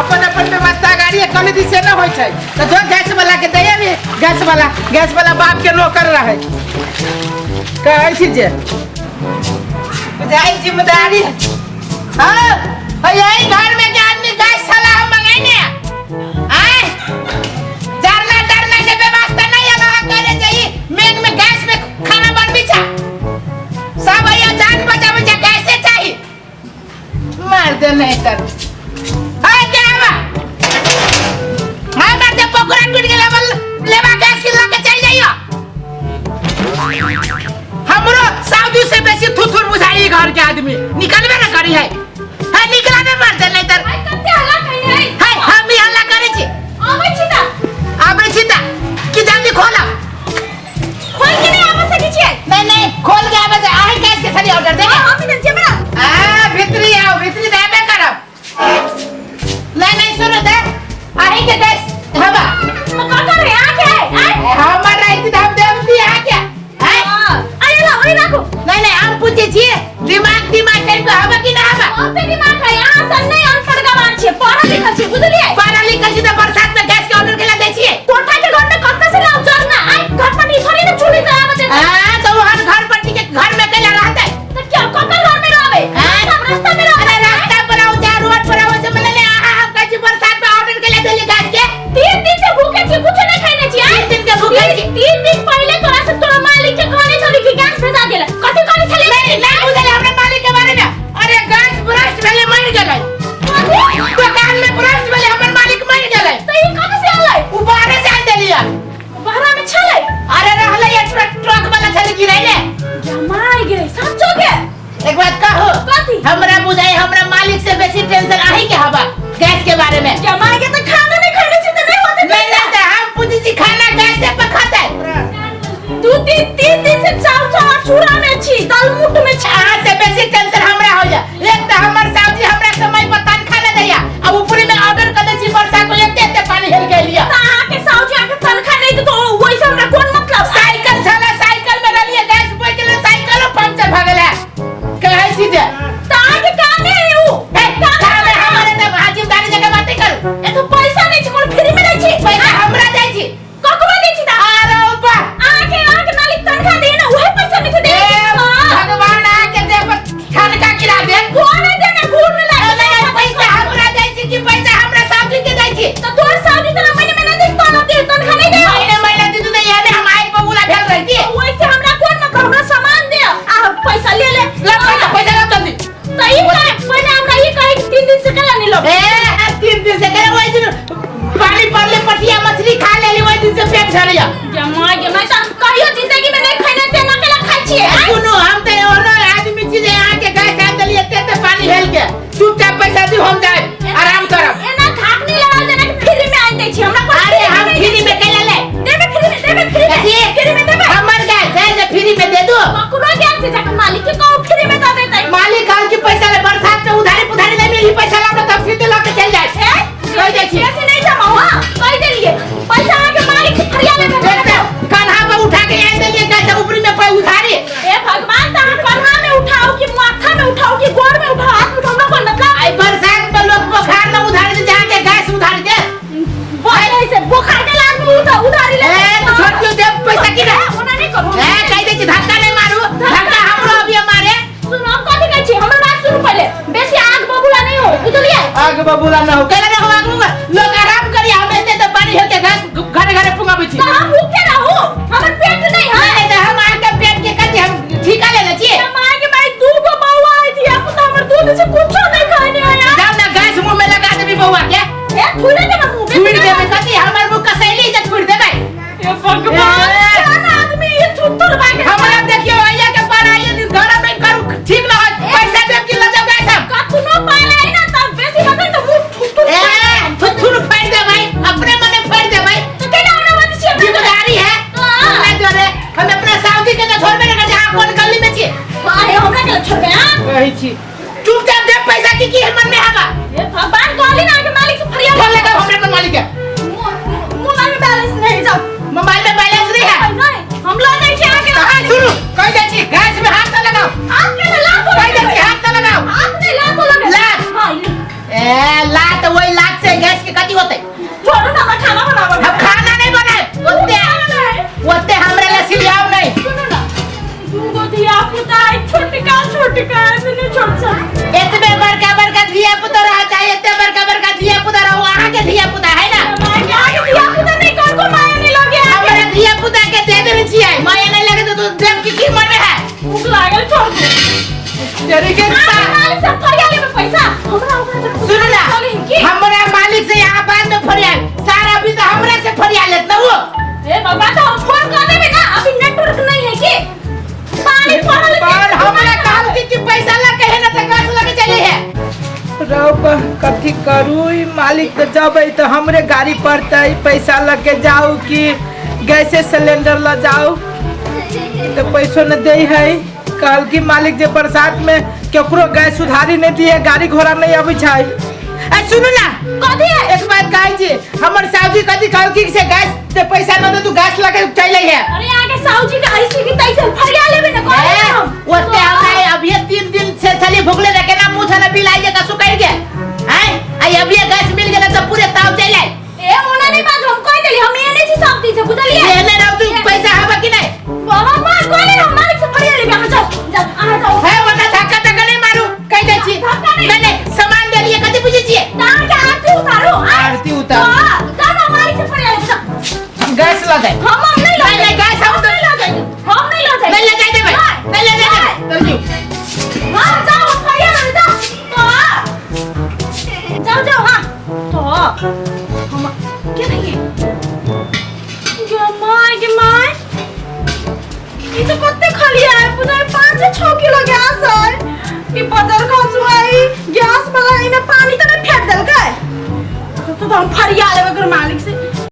अपन अपन व्यवस्था गाड़ी कल दी से न होइ छै तऽ जो गैस वाला के दैया भी गैस वाला, गैस वाला बाप के नौकर रहे। कहै छी जे बुझाइ जिम्मेदारी। हाँ, यही घर में के आदमी गैस साला हम मंगाइने आय डरना डरना के व्यवस्था नहीं है। करे जाई मेघ में गैस में खाना बनबी छा सब भैया जान बचावे छा, गैसे चाही मार दे नहीं तर। हाय क्या हवा हाय मार दे, पकड़ा टूट गेला बल लेवा गैस के लके चल जाइयो। हमरो सऊदी से बेसी थुथुर बुझाई घर के आदमी निकलबे ना करी है। हाय निकला ने मार दे नहीं तर। आइ कते हल्ला कइने है? हाय हम भी हल्ला करे छी। आबै छी त। आबै छी त कि जल्दी खोला। खोल के नहीं आबै सकै छियै? नहीं नहीं खोल के आबै छै। आही गैस के सरी ऑर्डर दे। हां हम इधर जेबै ना। आ भीतरी आओ, भीतरी देबे करब। नहीं नहीं सुनो दे आही के गैस हवा तो का करे आ के है आय हमर राइत त हम देवती आ के। हां अरे ला ओइ राखू। नहीं नहीं हम पूछे छियै दिमाग दिमाग टाइप के हवा कि ना हवा? ओते दिमाग है अहाँ सन नहीं, अनपढ़ गवार छियै, पढ़ल लिखल छियै, बुझलियै? पढ़ल लिखल छी त बरसात में गैस के ऑर्डर केला दै छियै? कोठा के घर में कत्ता से लाउ जरना? आइ घर पर नहीं थोड़ी ना चूल्ही जराबे देतै। हां तो हर घर पर के घर में केला रहतै त क्या ककर घर में रहबै? सब रास्ता में रहबै। अरे रास्ता पर आओ जा रोड पर आओ से मने ले आहा हम कहै छी बरसात में ऑर्डर केला देली गैस के। 3 दिन से भूखे छी, कुछ नहीं खाइने छी। 3 दिन के भूखे छी। 3 दिन पहले तोरा से तोरा मालिक के कहने छली कि गैस भेजा देला, कथि कहने छली? नहीं नहीं बुझल हमरा मालिक के बारे में। अरे गैस ब्रस्ट भेले मर गेलै। दुकान में ब्रस्ट भेले हमर मालिक मर गेलै। त ई कब से आलै? उ बाहरे से आन देलिया। बाहरा में छलै? अरे रहलै ये ट्रक, ट्रक वाला छलै गिरैले। जमाई गेलै सच्चो के। एक बात कहू? कथी? हमरा बुझाई हमरा मालिक से बेसी टेंशन आही के हवा गैस के बारे में। जमाई के त खाना नहीं खाने छी त नहीं होते। नहीं नहीं त हम पूछी छी खाना गैस से पकाते। 2-3 दिन से चाउ चाउ और चूड़ा में छी, दालमोट में छी। अहाँ से बेसी टेंशन हमरा होइया। एक त हमर साउजी हमरा समय पर तनखा न दैया आ ऊपरी में ऑर्डर कर दै छी बरसात में एते एते पानी हेल गेलिया। त अहाँ के साउजी अहाँ के तनखा नहीं देतो ओइसे हमरा कोन मतलब? साइकिल छला, साइकिल में रहलिए गैस बोइ गेलै, साइकिलो पंचर भ गेलै। कहै छी जे त अहाँ के काम है उ। ए काम है हमरे त अहाँ जिम्मेदारी जगह बात नहीं करू। ए तो पैसा नहीं छी, कोनो फ्री में नहीं छी। पैसा हमरा दै छी। ककरो दै छी त? अरे बा अहाँ के मालिक तनखा दे ना उहे पैसा में से दे। भगवान अहाँ के देह पर ठनका गिरा दे। कोन दे ना घूर में लाग। नहीं पैसा हमरा दै छी कि पैसा हमरा साउजी के दै छी? त तोर साउजी तोरा महीने महीने दे तोरा दे तनखा नहीं दे। महीने महीने दे दू यानी हम आइ बबूला भेल रहती। ओइसे हमरा कोन मतलब? हमरा सामान दे आ पैसा ले ले। ला पैसा, पैसा ला जल्दी। त ई कहे पहिले हमरा ई कहे कि 3 दिन से केला नहीं लब। ए 3 दिन से केला ओइ दिन पानी पड़ले पटिया मछली खा लेली ओइ दिन से पेट झरिया। जमा के मैं त कहियो जिंदगी में नहीं खैने ते ना केला खाइ छियै। सुनो हम त ओनो आदमी छी जे अहाँ के गैस आन देली एते एते पानी हेल के। चुपचाप पैसा दी हम जाए आराम करब। एना धाक नहीं लगाओ जेना कि फ्री में आन दै छी हमरा। अरे हम फ्री में केला ले देबे फ्री में, देबे फ्री में, फ्री में देबे। हमर गैस है जे फ्री में दे दू। ककरो गैस से जाके मालिक के कहू फ्री में दे देतै। मालिक कहल कि पैसा ले बरसात में उधारी पुधारी नहीं मिली पैसा लाओ तब सीधे लके चल जाए। कह दै छी ऐसे नहीं जमा हां कह देलिए पैसा अहाँ के मालिक से फरिया ले देखते कन्हा पर उठा के आन देलिए गैस ऊपरी में पे उधारी। ए भगवान त अहाँ कन्हा में उठाओ कि माथा में उठाओ कि गोड़ में उठाओ हाथ में उठाओ हमरा कोन मतलब? आई बरसात में लोग बुखार न उधारी दे जहां के गैस उधारी दे। बोले से बुखार के लाग में उठा उधारी ले। ए तो छोड़ क्यों दे पैसा की रे? ओना नहीं करू। ए कह दे छी धक्का नहीं मारू, धक्का हमरो अभी मारे। सुनो हम कथि कहै छी हमर बात सुनू पहिले। बेसी आग बबूला नहीं हो बुझलियै? आग बबूला न हो केला हो आग बबूला लोग आराम करी हम एते त पानी हेल के घरे घरे पुंगाबै छी। त हम भूखे रहू हमर पेट नहीं है। नहीं त हम आग के पेट के कथि हम ठीका ले ले छी। माय के माय 2 गो बौआ आइ थी अब त हमर दूध से कुछो नहीं खाने आया। जाओ ना गैस मुंह में लगा देबी बौआ के। ए थुरे देबे मुंह में। थुर देबे कथि हमर मुंह कसैली जे थुर देबे। ए भगवान केहन आदमी ये थुथुर बाके। हमरा देखियो आइया के पर आइया दिन घर में करू ठीक न होत। पैसा देब कि ल जाओ गैस हम? कखनो पाल आई ना तब बेसी बकन त मुंह थुथुर। ए थुथुर फाड़ देबै अपने मने फाड़ देबै। त केना हमरा बात छी? जिम्मेदारी है हमरा जोरे हम अपना साउजी के त छोड़बे न कर। अहाँ कोन गली में छी? अरे हमरा के छोड़बे हां कहै छी चुपचाप दे पैसा की की मन में हवा। ए भगवान कहली ना के मालिक से फरियाद फोन लगाओ हमरा अपन मालिक के। मोबाइल में बैलेंस नहीं जाओ। मोबाइल में बैलेंस नहीं है? नहीं हम ल जाइ छी अहाँ के। हां सुनू कह जाइ छी गैस में हाथ न लगाओ। हाथ के लात कह जाइ छी हाथ न लगाओ। हाथ नहीं लात लगे लात। हां ए लात वही लात से के काहे से नहीं छोड़ सकते। एतबे बड़का बड़का धिया पुता रहा चाहे, एते बड़का बड़का धिया पुता रहो, अहाँ के धिया पुता है ना? माय के धिया पुता नहीं, कौन को माया नहीं लगे? हमरा धिया पुता के दे देने छियै, माया नहीं लगे तो तू देव की की मन में है? भूख लागल, छोड़ दे। तेरी के मालिक से फरिया लेबे पैसा हमरा ओकरा से। सुन ला, चली की हमरा मालिक से यहाँ बाद में फरिया, सारा भी तो हमरा से फरिया लेत ना वो। ए बाबा, तो हम फोन कर देबे ना, अभी नेटवर्क नहीं है कि पानी पड़ल। पर हमरा कहल कि पैसा लग के है ना त गैस लगे चले है। रौ कथी करू, ई मालिक तो जबै तो हमरे गाड़ी पड़तै, पैसा लग के जाऊ कि गैसे सिलेंडर ल जाऊ, तो पैसो न दे है। कहल कि मालिक जे बरसात में केकरो गैस सुधारी नहीं दिए, गाड़ी घोड़ा नहीं अबै छै। ए सुनू ना। कथी है? एक बात कहै छी, हमर साहु जी कथी कहल कि से गैस ते पैसा न दे तू गैस लगे चले है। अरे आगे साहु जी का ऐसी की तैसे फरिया लेबे ना कह ए, हम। ओते हमरा अभी 3 दिन से छली भुगले रखे ना, मुंह छला बिल आई त सुकाई गे हैं, आई अभी गैस मिल गेल त पूरे ताव चल आए। ए ओना नहीं बात, हम कह देली, हम एने छी सब चीज बुझलिए। एने रहो तू, पैसा हवा कि नहीं? बाबा मां कहले हम मालिक से फरिया लेबे, अहाँ जाओ जाओ, अहाँ जाओ। है ओना धक्का धक्का नहीं मारू कह दै छी। धक्का नहीं। नहीं नहीं, सामान दे लिए कथि बुझै छियै? तार के आरती उतारो। आरती उतारू। हां, जाओ ना मालिक से फरिया लेबे, जाओ। गैस ल दे। हम नहीं नहीं नहीं, गैस हम नहीं ला जाएंगे, हम नहीं ला जाएंगे। नहीं ले जाए देबै, नहीं ले जाए देबै, चल जू। हां जाओ, फरिया लेबे जाओ। तो जाओ जाओ। हां तो हम के नहीं है गे my, गे my, ई तो कते खाली है पुजा, 5-6 किलो गैस है। ई बाजार खसु आई गैस वाला, इमे पानी त नहीं फेंक देलकै? तो हम फरिया लेबे ओकर मालिक से।